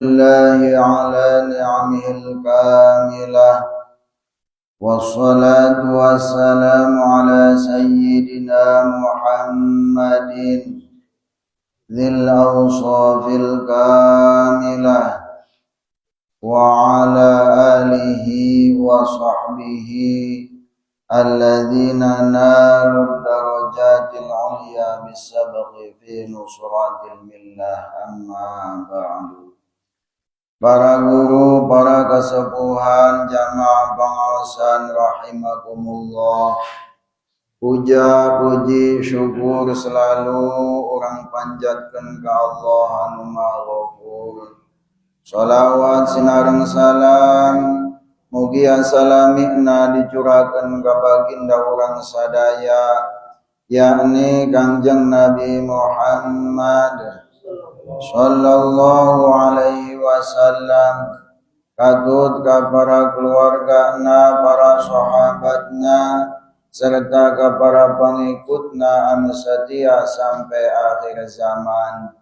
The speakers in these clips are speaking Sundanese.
لله على نعمه الكاملة والصلاة والسلام على سيدنا محمد ذي الأوصاف الكاملة وعلى آله وصحبه الذين نالوا الدرجات العليا بالسبق في نصرة الملة. أما بعد. Para guru, para kasepuhan, jamaah pengaosan rahimakumullah. Puja, puji, syukur selalu urang panjatkan ke Allah anu Maha Ghafur. Salawat sinareng salam mugia salamina dicurahkan ka baginda urang sadaya, yakni Kangjeng Nabi Muhammad sallallahu alaihi wasallam, katut ka para keluargana, para sahabatna, serta ke para pengikutna anu setia sampai akhir zaman.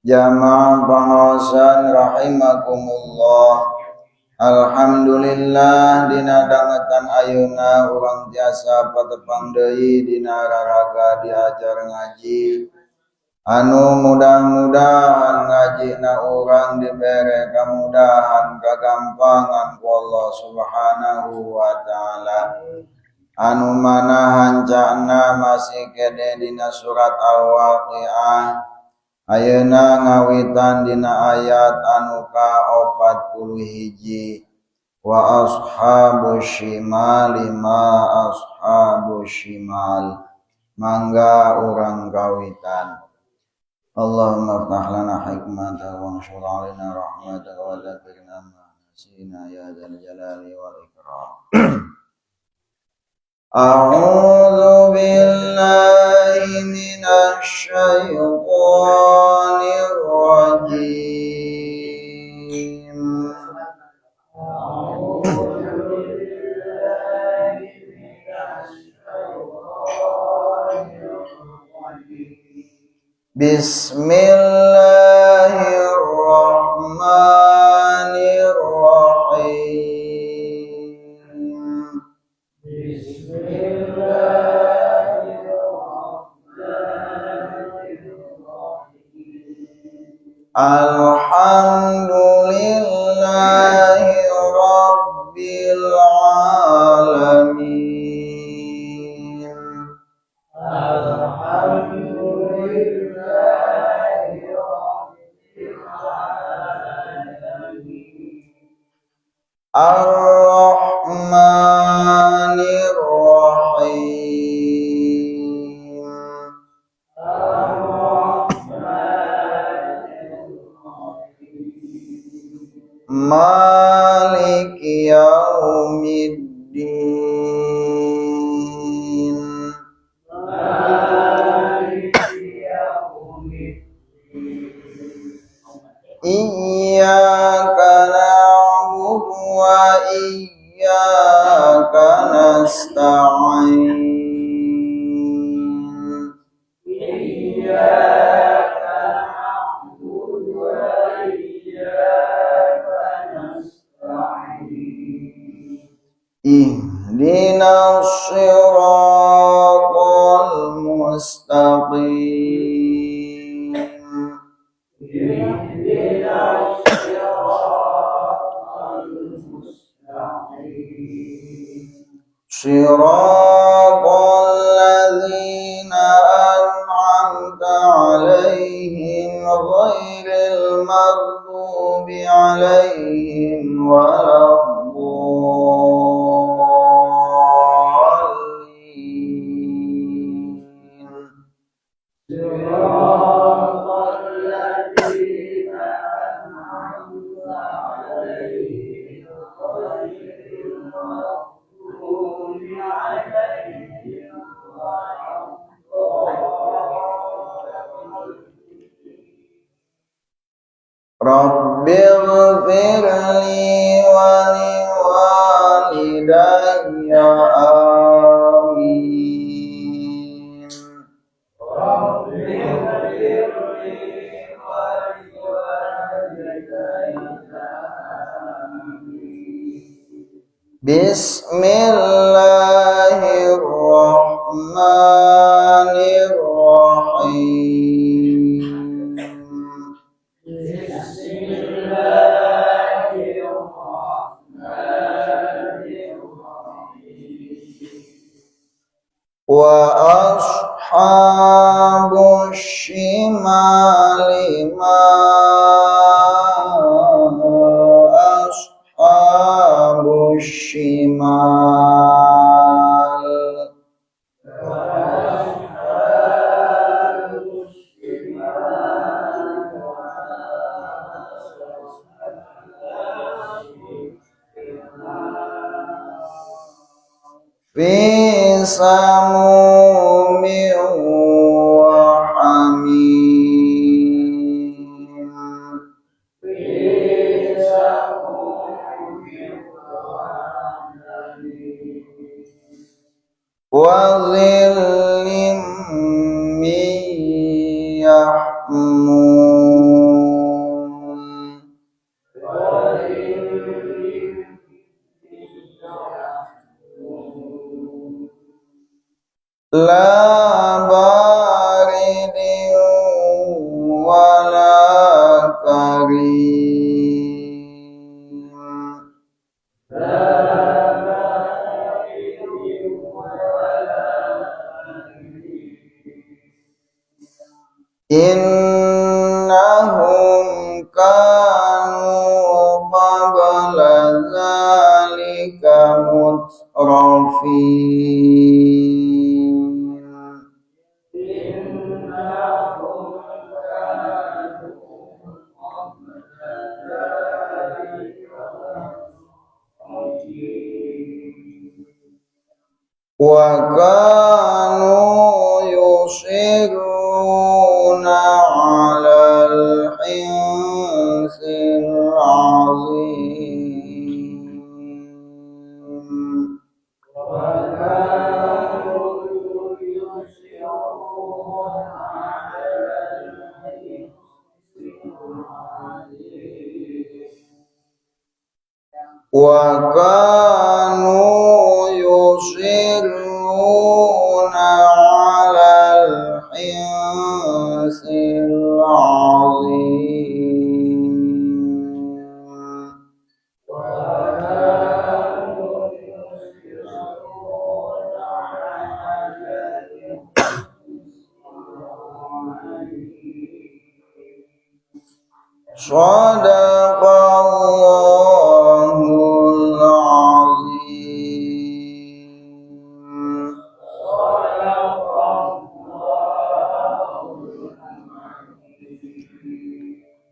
Jamaah pengaosan rahimakumullah. Alhamdulillah, dina dangetan ayeuna urang tiasa patepang deui dina raraga diajar ngaji anu mudah-mudahan ngajina urang dibere kemudahan, kagampangan ku Allah Subhanahu wa Ta'ala, anu mana hancana masih kene dina surat Al-Waqiah. Ayeuna ngawitan dina ayat anu ka 41. Wa ashabu shimali ma ashabu shimal. Mangga urang kawitan. Allahumma ftah lana hikmataka wa anshur alaina rahmataka wa dzakirna ma nasina ya dzal jalali wal ikram. A'udzu billahi minasy syaithanir rajim. أعوذ بالله من الشيطان الرجيم. Bismillahirrahmanirrahim. بسم الله الرحمن الرحيم. Alhamdulillahi rabbil alamin. الحمد لله رب العالمين. Ar-Rahmanir Rahim. الرحمن الرحيم. Maliki yaumiddin. مالك يوم الدين. Iyyaka na'budu wa iyyaka nasta'in. إياك نعبد وإياك نستعين. Ihdinas siratal mustaqim. اهدنا الصراط المستقيم. صراط الذين أنعمت عليهم غير المغضوب عليهم ولا الضالين. صراط الذين أنعمت عليهم غير المغضوب عليهم ولا الضالين. رب اغفر لي ولوالدي، آمين. رب اغفر لي ولوالدي. Bismillahirrahmanirrahim. Bismillahirrahmanirrahim. Wa ashabu shimali ma ashabu shimal. Fi samumin wa hamim. Fi samumin wa hamim. Wa dhillin min yahmum. La baridin wa la karim. La baridin wa la karim. Innahum kanu qabla dzalika mutrafin. Wa kanu yusirruna 'alal hinsil 'azim. Wa kanu yusirruna 'alal hinsil 'azim. Wa kanu yusirruna 'alal hinsil 'azim. Wa kanu yusirruna 'alal hinsil 'azim. Shadaqallahul 'azim.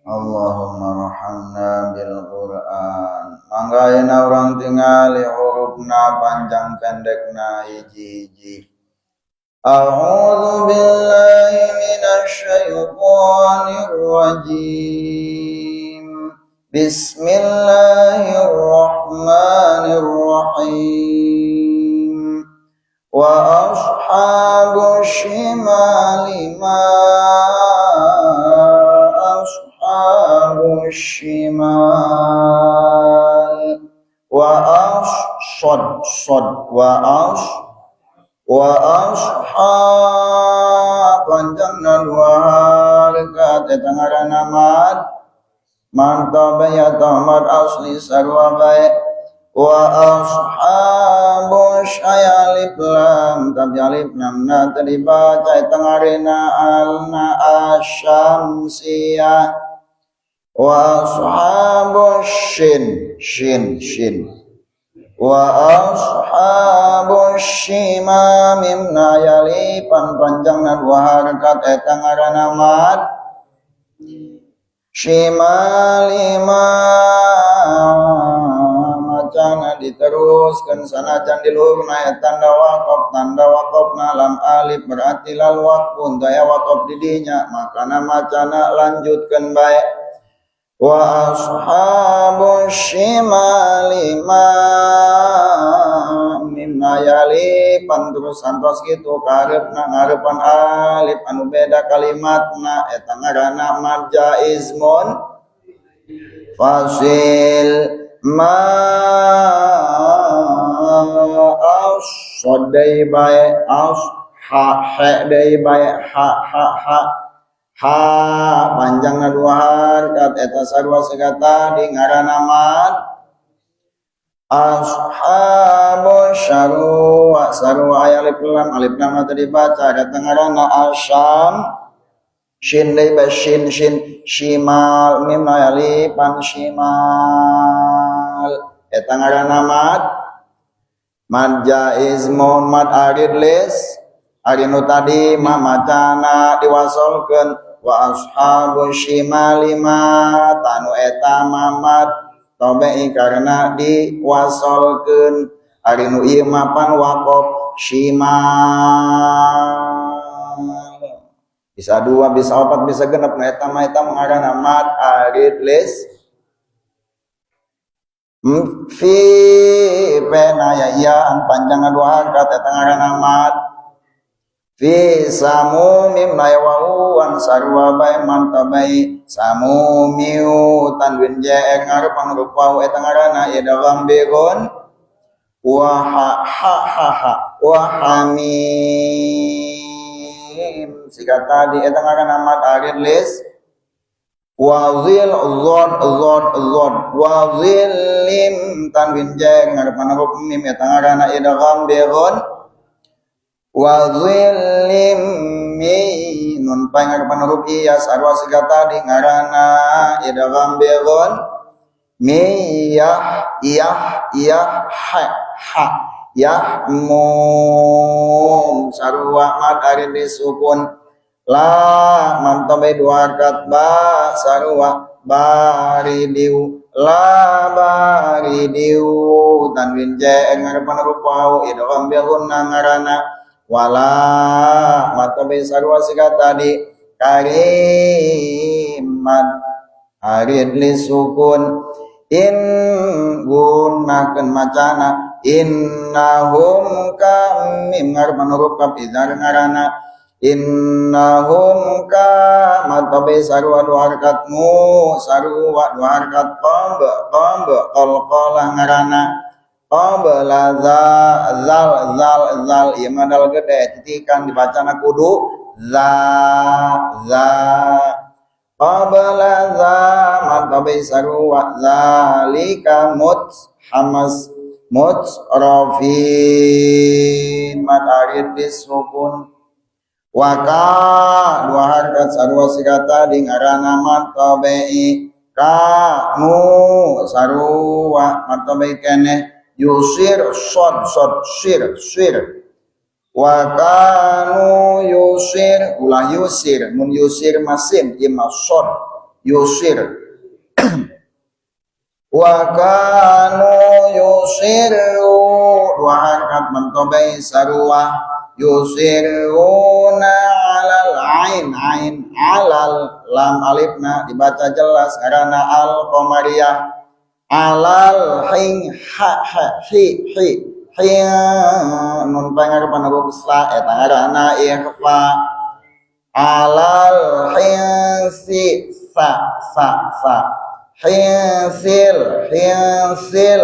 Allahumma rahamna bil Qur'an. Mangga ayeuna urang tingali hurufna panjang pendekna hiji-hiji. A'udzu billahi minasyaitonir rajim. Bismillahirrahmanirrahim. Wa ashabu shimali ma ashabu shimal. Wa as sad wa as wa ashab panjangna dua harkat eta ngaranna mad mantabaya tamad asli sarwa bae. Wa ashabu syaya alif lam tapi alif namna teu dibaca eta ngaranna alna asyamsiyah. Wa ashabu shin shin shin. Wa ashabu shima mimna yalipan panjangna dua harkat eta ngaranna mad shima lima macana diteruskan sanajan di luhurna eta tanda waqaf, tanda waqafna lam alif berarti lal waqfun daya waqaf di dinya makana macana lanjutkeun bae. Wa ashabu shimali ma mimna yalipan terus santos kitu kareupna ngarepan alif anu beda kalimatna eta ngaranna mad jaizmun Fasil ma as deui bae as ha he deui bae ha ha ha ha panjangna dua harkat eta sarua siga tadi ngaranna mad. Ashabu syarwa sarua aya alif lam, alif lam teu dibaca, eta ngaranna asyam. Shin deui bae shin shin shimal, mim na alipan shimal, eta ngaranna mad. Mad jaiz mun mad arid lis ari nu tadi mah macana diwasolkeun. Wa ashabu shimali ma tanu eta mad tabi'i karena diwasolkeun. Ari nu ieu mah pan waqaf shimal, bisa dua, bisa opat, bisa genep. Nah, eta mah eta ngaranna mad arid lis. Fi pena ya ya panjang dua harkat, eta ngaranna mad fi samu mim na wawan sarua bae mad tabai samu miu tanwin je ngarepan huruf waw, eta ngaranna idgham bighun wa ha ha ha ha wa hamim siga tadi, eta ngaranna mad arid lis. Wa zil dhad dhad dhad wa zillim tanwin je ngarepan huruf mim, eta ngaranna idgham bighun. Wa zillim mi nun pa ngarepan huruf iya sarua siga tadi, ngaranna idgham bighun. Mi yah yah yah ha ha yahmum sarua mad arid sukun. La mantabe dua harkat ba sarua baridiu la baridiu tanwin je ngarepan huruf waw, idgham bi ghunnah ngaranna. Wala mantabe sarua siga tadi karimat arid li sukun. In gunakeun macana innahum kamim ngarepan huruf kaf idhar ngaranna innahum ka matabe sarua dua harkat mu sarua dua harkat qab qab qalqalah ngaranna qabla za zal zal zal ieu mah dal gede titikan dibacana kudu za za qabla za matabe sarua zalika mut hamas mutrafin mad arid disukun. Waka dua harkat sarua siga tadi ngaranna mad tabi'i ka nu sarua mad tabi'i keneh yusir sod sod sir sir wa kanu yusir ulah yusir mun yusir masin ieu mah sod yusir wa kanu yusiru dua harkat mad tabi'i sarua yusiruna alal ain ain alal lam alifna dibaca jelas karena al qamariyah alal hing ha ha hi hi hi nun pangarepan huruf sa eta ngaranna ikhfa alal hinsi sa sa sa hinsil hinsil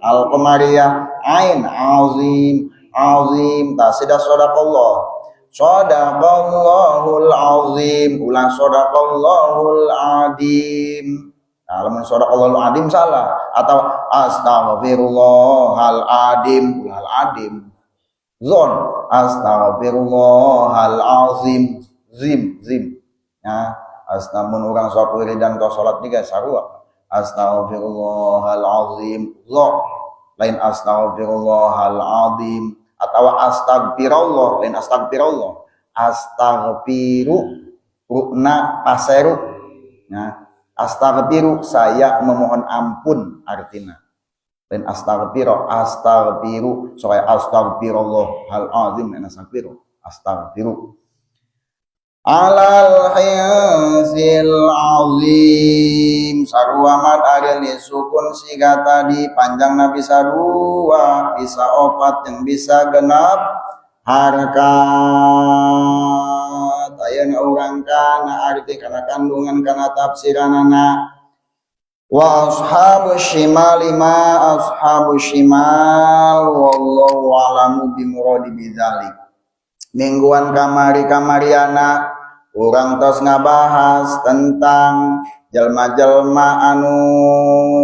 al qamariyah ain azim azim tasida sadaqallah sadaqallahul azim ulah sadaqallahul adim. Nah, lamun sadaqallahul adim salah atau astaghfirullahal adim ulah adim zon astaghfirullahal azim zim zim. Nah, astamun urang sok wiridan atau salat juga sarua astaghfirullahal azim zo lain astaghfirullahal azim atau astagfirullah lain astagfirullah astagfiru rukna paseru. Nah, astagfiru saya memohon ampun artinya lain astagfiro astagfiru soalnya astagfirullah hal azim lain astagfiru astagfiru alal hinsil azim sarua mad arid sukun siga tadi panjangna bisa dua bisa opat yang bisa genap harkat. Ayeuna urang kana arti kana kandungan kana tafsiranana. Wa ashabu shimali ma ashabu shimal, wallahu a'lamu bimuradi bidzalik. Mingguan kamari kamariana urang tos ngabahas tentang jelma-jelma anu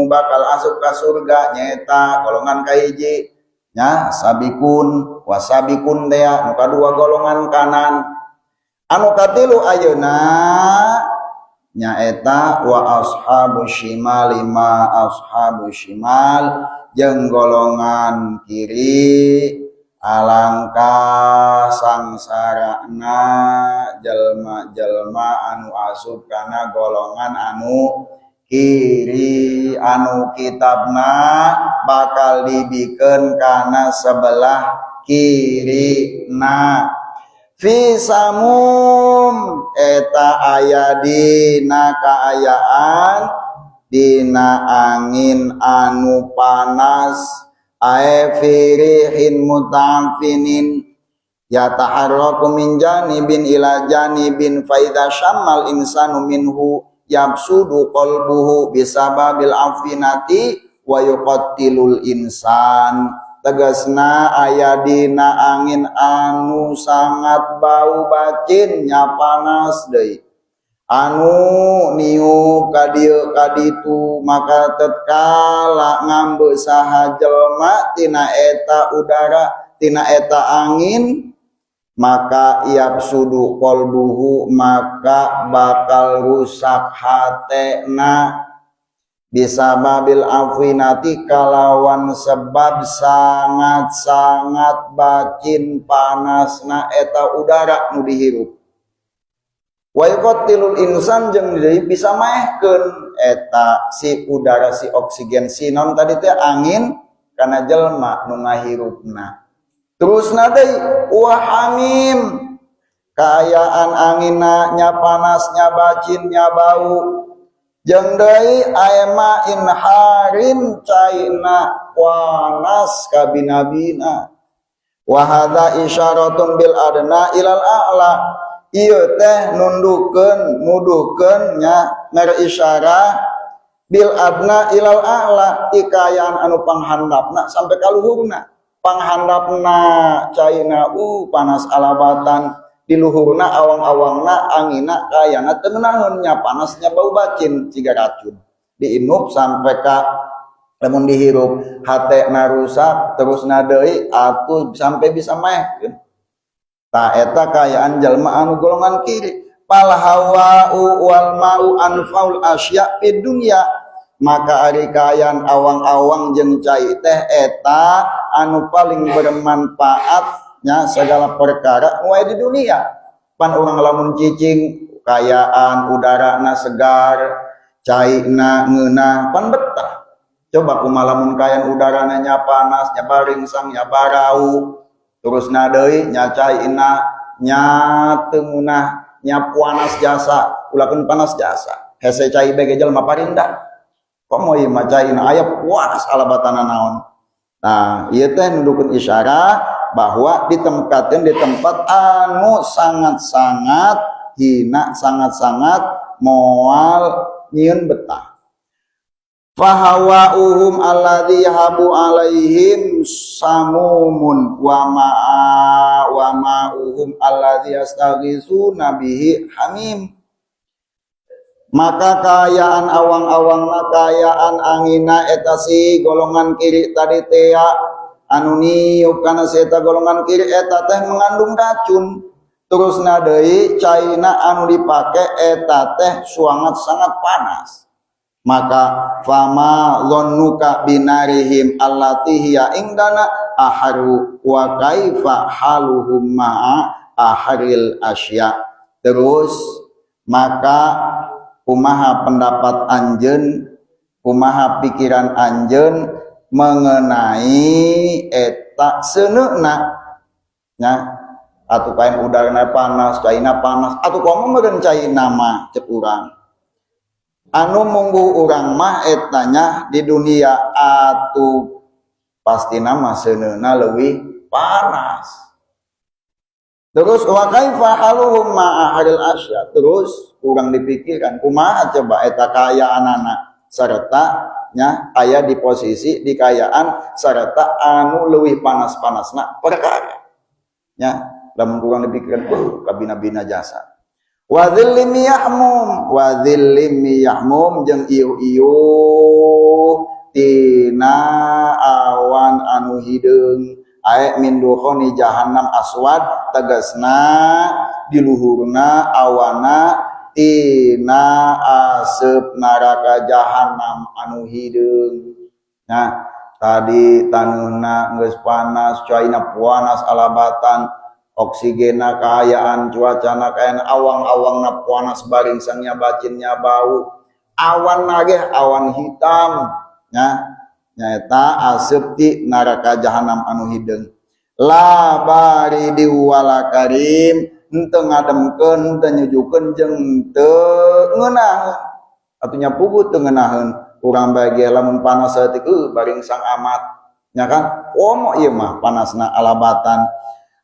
bakal asup ka surga, nyaeta golongan kahiji nya sabikun wasabikun teh, nu kadua golongan kanan, anu katilu ayeuna nyaeta wa ashabu shimal ma ashabu shimal, jeung golongan kiri. Alangkah sangsarana jelma-jelma anu asup kana golongan anu kiri, anu kitabna bakal dibikeun kana sebelah kiri. Na fi samum, eta aya dina kaayaan dina angin anu panas, ae fi rihin mutafinin yataharraku min janibin ila janibin, fa idza syammal insanu minhu yabsudu qalbuhu bisababil afinati wa yuqattilul insan. Tegasna aya dina angin anu sangat bau bacin nya panas deui, anu niup ka dieu ka ditu, maka tatkala ngambe saha jelma tina eta udara, tina eta angin, maka yabsudu qalbuhu, maka bakal rusak hatena, bisababil afinati, kalawan sebab sangat-sangat bacin panasna eta udara nu dihirup, wa yuqattilul insan, jeung deui bisa maehkeun eta si udara, si oksigen, si naon tadi teh, angin, kana jelma nu ngahirupna. Terusna deui wa hamim, kaayaan anginna nya panasnya, bacinnya, bau, jeung deui aya ma'in harin, caina panas kabina-bina. Wa hadza isyaratun bil adna ilal a'la, ieu teh nundukeun, nuduhkeun nya, mere isyarah bil adna ilal a'la, ti kaayaan anu panghandapna sampai ka luhurna. Panghandapna caina panas alabatan, di luhurna awang-awangna angina kayana teu ngeunaheun, nya panasnya, bau bacin ciga racun. Diinup sampai ka lamun dihirup hatena rusak, terus deui atuh sampai bisa maehkeun. Tah, eta kaayaan jalma anu golongan kiri. Fal hawa'u wal ma'u anfaul asya fid dunya, maka ari kaayaan awang-awang jeung cai teh eta anu paling bermanfaat nya segala perkara nu aya di dunia. Pan urang lamun cicing kaayaan udarana segar, caina ngeunah, pan betah. Coba kumaha lamun kaayaan udarana nya panas, nya baringsang, nya barau, terus na deui nya caina nya teu ngeunah, nya panas jasa, ulakeun panas jasa, hese cai bege jelema parindah. Komo ieu mah caina aya panas alabatana naon. Nah, ieu teh nuduhkeun isyarah bahwa ditempatkan di tempat anu sangat-sangat hina, sangat-sangat moal nyieun betah. Fahawa'uhum alladzi yahabu alaihim samumun wa ma'a wa ma'uhum alladzi yastaghitsuna bihi hamim. Maka kaayaan awang-awangna, kaayaan angina eta si golongan kiri tadi teh, anu niup kana si eta golongan kiri, eta teh mengandung racun. Terus deui caina anu dipake eta teh sangat sangat panas. Maka fama dhannuka binarihim allati hiya indana aharu wa kaifa haluhum ma'a aharil asya. Terus maka kumaha pendapat anjeun, kumaha pikiran anjeun mengenai eta seuneuna nya atuh kain udarana panas, caina panas atuh, komo meureun caina mah cek urang anu munggu urang mah etanya di dunia atuh pasti nama seuneuna leuwih panas. Terus wa kaifa haluhum ma'a haril asya, terus kurang dipikirkan kumaha coba eta kaayaanana Serta nya aya di posisi di kaayaan serta anu leuwih panas-panasna perkara. Nya lamun kurang dipikirkan kabina-bina jasa. Wa dhillim yahmum, wa dhillim yahmum jeung ieu-ieu tina awan anu hideung ae min dukhoni jahannam aswad tegasna di luhurna awana tina aseup neraka jahannam anu hideung. Nah, tadi taneuhna geus panas, cuaina panas alabatan, oksigena kaayaan, cuacana kaayaan, awang-awangna panas baringsangnya bacinnya bau. Awan nage awan hitam, nya nyaeta aseup ti neraka jahanam anu hideung. La baridi wala karim, henteu ngademkeun, henteu nyujukeun jeung teu ngeunaheun. Atunya puguh teu ngeunaheun. Urang bae ge lamun panas saeutik baringsang amat. Nya kan? Komo ieu mah panasna alabatan.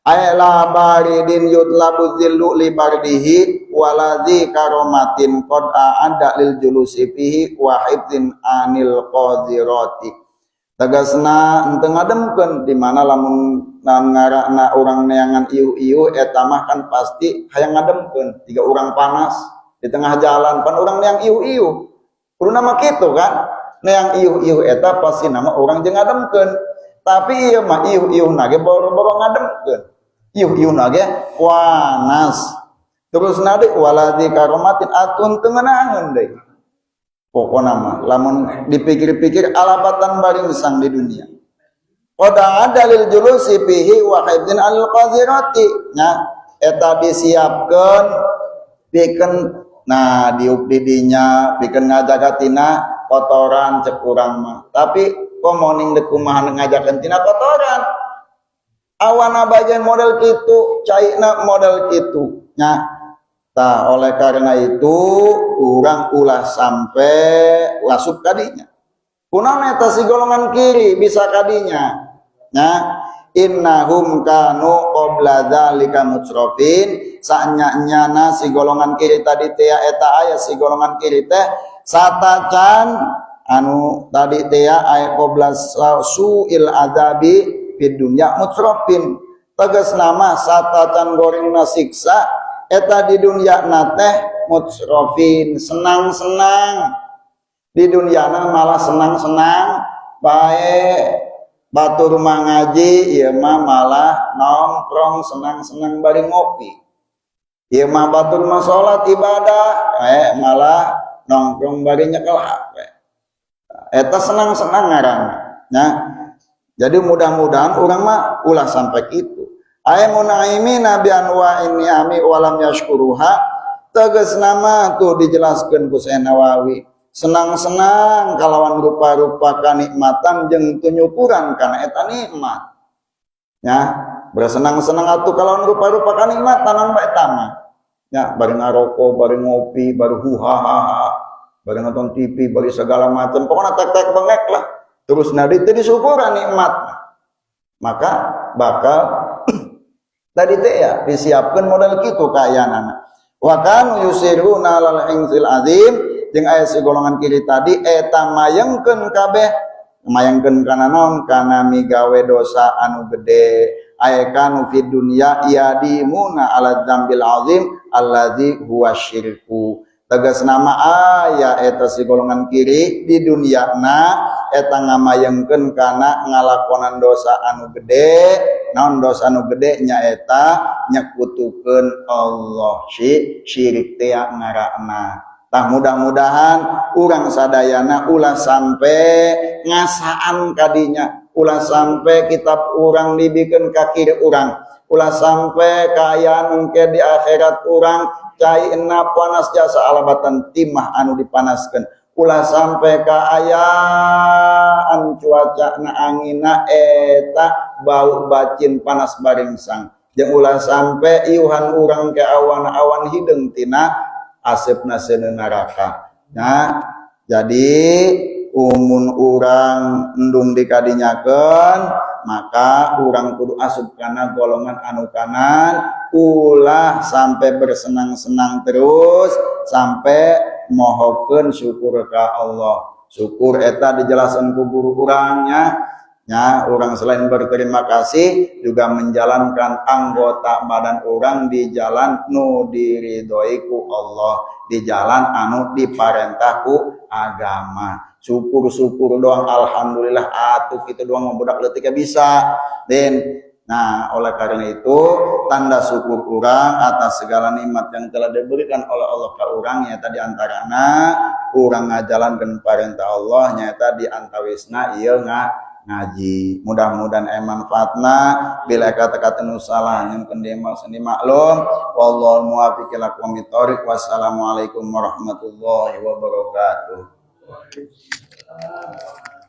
Ay la baridin yutlabu dzillu li bardihi waladzi karomatin qad a'adda lil julusi fihi wa hifdzin anil qadirati. Tegasna henteu ngademkeun di mana lamun ngarakna urang neangan ieu-ieu eta mah kan pasti hayang ngademkeun. Tiga urang panas di tengah jalan pan urang neang ieu-ieu. Kuduna mah kitu kan? Neang ieu-ieu eta pasti nama urang jeung ngademkeun. Tapi ieu mah ieu-ieu nage boro-boro ngademkeun. Ieu-ieu nage panas. Terus nade waladzi karomatin atun teu ngeunaheun deui. Pokona mah lamun dipikir-pikir alabatan baringsang di dunia. Qad ada lil julusi fihi wa haidin al qadirati. Nya eta disiapkeun pikeun nah diuk di dinya pikeun ngajaga tina kotoran cek urang mah. Tapi komo ning deuk kumaha ngajakeun tina kotoran. Awana bagian model kitu, caina model kitu. Nya tah oleh karena itu urang ulah sampai asup kadinya. Kunaon eta si golongan kiri bisa kadinya? Nya innahum kanu qabla dzalika mutrafin, sanya-nyana si golongan kiri tadi teh eta aya si golongan kiri teh satacan anu tadi teh aya qabla suil azabi fid dunya mutrafin. Tegas nama satacan gorengna siksa eta di dunia na teh mutrafin, senang-senang. Di dunia na malah senang-senang bae batur mah ngaji ieu mah malah nongkrong senang-senang bari ngopi. Ieu mah batur mah salat ibadah malah nongkrong bari nyekel HP. Eta senang-senang ngaranna. Nah, jadi mudah-mudahan urang mah ulah sampai kitu. Ay munaimina bi anwa'in ni'ami walam yashkuruha, tegas nama tuh dijelaskeun ku Syekh Nawawi. Senang-senang kalawan rupa-rupa kanikmatan jeung teu nyukuran kana eta nikmat. Ya, bersenang-senang atuh kalawan rupa-rupa kanikmatan anu bae eta mah. Ya, bari ngarokok, bari ngopi, bari huhahaha, bari nonton TV, bari segala macam, pokoknya tek-tek bengek lah. Terus nadi teu disyukuran nikmat. Maka bakal tadi teh ya disiapkan model kitu kaayaanana. Wa kanu yusiruna alal hinsil azim, jeung aya si golongan kiri tadi eta mayengkeun kabeh, mayengkeun kana naon? Kana migawe dosa anu gede. Aya kanu fid dunya yadimuna ala dzambil azim allazi huwa syirku. Tegas nama aya eta si golongan kiri di dunia na eta ngamayengkeun kana ngalakonan dosa anu gede. Naon dosa anu gede? Nyaeta nyekutukeun Allah, syirik teh ngaranna. Tah mudah-mudahan urang sadayana ulah sampai ngasaan kadinya, ulah sampai kitab urang dibikeun ka kiri urang, ulah sampai kaayaan engke di akhirat urang caina panas jasa alabatan timah anu dipanaskeun, ulah sampai kaayaan cuaca na angina eta bau bacin panas baringsang, jeung ulah sampai iuhan urang ke awan-awan hideung tina aseupna seuneu neraka. Nah, jadi umun urang endung dikadinyakeun maka urang kudu asup kana golongan anu kanan, ulah sampai bersenang-senang terus sampai mohokeun syukur ka Allah. Syukur eta dijelaskan ku guru urangnya nya, orang selain berterima kasih juga menjalankan anggota badan orang di jalan nu diridhoi ku Allah, di jalan anu diparentah ku agama. Syukur-syukur doang, alhamdulillah atuh kitu doang mah budak leutik bisa den. Nah, oleh karena itu tanda syukur orang atas segala nikmat yang telah diberikan oleh Allah ke orang nyata di antarana urang ngajalankeun parentah Allah, nyata di antawisna ieu ngaji. Mudah-mudahan manfaatna, bila kata-kata nu salah nyungkeun seni maklum. Wallahu muwaffiq ila aqwamit thoriq. Wassalamualaikum warahmatullahi wabarakatuh. Waalaikumsalam.